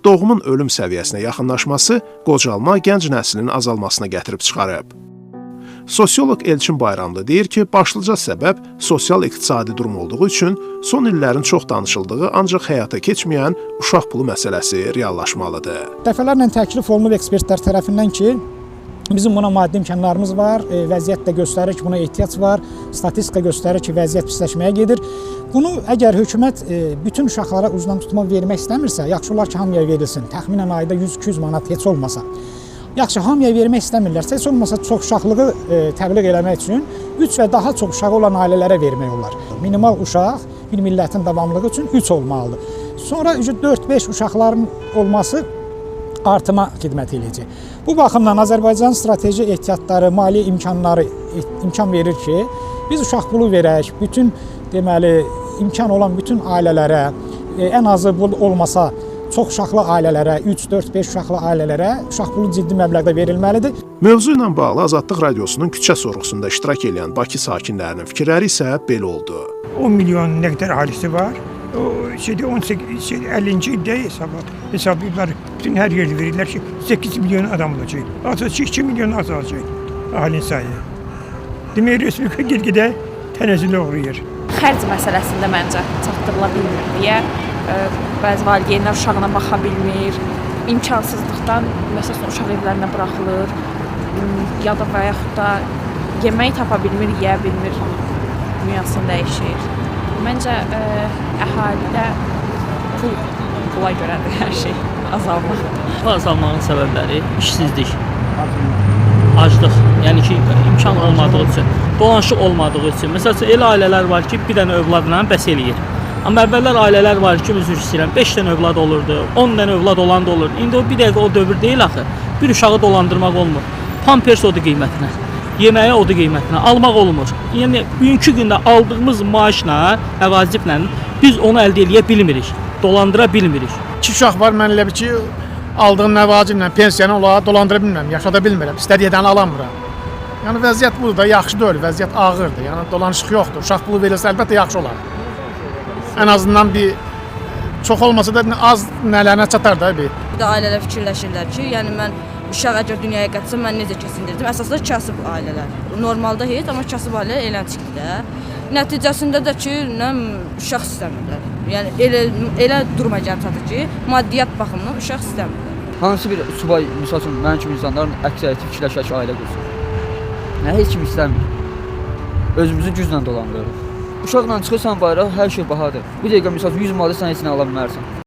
Doğumun ölüm səviyyəsinə yaxınlaşması qocalma, gənc nəslin azalmasına gətirib çıxarıb. Sosioloq Elçin Bayramlı deyir ki, başlıca səbəb sosial-iqtisadi durum olduğu üçün son illərin çox danışıldığı, ancaq həyata keçməyən uşaq pulu məsələsi reallaşmalıdır. Dəfələrlə təklif olunub ekspertlər tərəfindən ki, bizim buna maddi imkanlarımız var, vəziyyət də göstərir ki, buna ehtiyac var, statistika göstərir ki, vəziyyət pisləşməyə gedir. Bunu əgər hökumət bütün uşaqlara ucdan tutma vermək istəmirsə, yaxşı olar ki, hamıya verilsin. Təxminən ayda 100-200 manat heç olmasa. Yaxşı, hamıya vermək istəmirlərsə, heç olmasa çox uşaqlığı təbliğ eləmək üçün 3 və daha çox uşağı olan ailələrə vermək olar. Minimal uşaq bir millətin davamlılığı üçün 3 olmalıdır. Sonra 4-5 uşaqların olması artıma xidmət eləyəcək. Bu baxımdan Azərbaycan strateji ehtiyatları, maliyyə imkanları imkan verir ki, biz uşaq pulu verək, bütün deməli imkan olan bütün ailələrə, ən azı bu olmasa çox uşaqlı ailələrə, 3, 4, 5 uşaqlı ailələrə uşaq pulu ciddi məbləğdə verilməlidir. Mövzu ilə bağlı Azadlıq Radiosunun küçə sorğusunda iştirak edən Bakı sakinlərinin fikirləri isə belə oldu. 10 milyon nə qədər ahalisi var. O şeyde 18 şey 50. ildə hesablayıblar. Bütün hər yerdə verirlər ki, 8 milyon adam olacaq. Azalacaq, 2 milyon azalacaq ahalinin sayı. Demək respublika get-gedə tənəzzülə uğrayır. Xərc məsələsində məncə çatdırıla bilmir deyə bəzi valideynlər uşağına baxa bilmir. İmkansızlıqdan məsəl üçün uşaq evlərinə buraxılır ya da və yaxud da yemək tapa bilmir, yeyə bilmir. Dünyasını dəyişir. Məncə əhalidə pula görədir hər şey azalmaq. Bu azalmağın səbəbləri işsizlik, aclıq, yəni ki, imkan olmadığı üçün, dolanışıq olmadığı üçün. Məsəl üçün elə ailələr var ki, bir dənə övladla bəs eləyir. Amma əvvəllər ailələr var ki, üzr istəyirəm, 5 dənə övlad olurdu, 10 dənə övlad olan da olurdu. İndi o bir dəqiqə o dövr deyil axı. Bir uşağı dolandırmaq olmur. Pampers odur qiymətinə, yeməyi odur qiymətinə, almaq olmur. Yəni bugünkü gündə aldığımız maaşla, məvaciblə biz onu əldə eləyə bilmirik, dolandıra bilmirik. İki uşaq var, mən elə bil ki, aldığım məvaciblə, pensiyanı onlara dolandıra bilmirəm, yaşada bilmirəm, istədiyi dənə alamıram. Yəni vəziyyət budur da, yaxşı deyil, vəziyyət ağırdır. Yəni dolanışıq yoxdur. Uşaq pulu verilsə əlbəttə yaxşı olar. Ən azından bir çox olmasa da az nələrinə çatar da bir. Bir də ailələr fikirləşirlər ki, yəni mən uşaq əgər dünyaya gətirsə mən necə keçindirdim? Əsasında kasıb ailələr. Normalda heç, amma kasıb ailələr elə çıxdı da. Nəticəsində də ki, nə uşaq istəmirlər. Yəni elə duruma gəlib çatır ki, maddiyyat baxımından uşaq istəmirlər. Hansı bir subay, misal üçün, mənim kimi insanların əksəriyyəti fikirləşər ki, ailə qursun. Nə, heç kim istəmir. Özümüzü güclə dolandırırıq. Uşaqla çıxırsan bayıra, hər şey bahadır. Bu dəqiqə misal üçün 100 manata sən heç nə ala bilmərsən.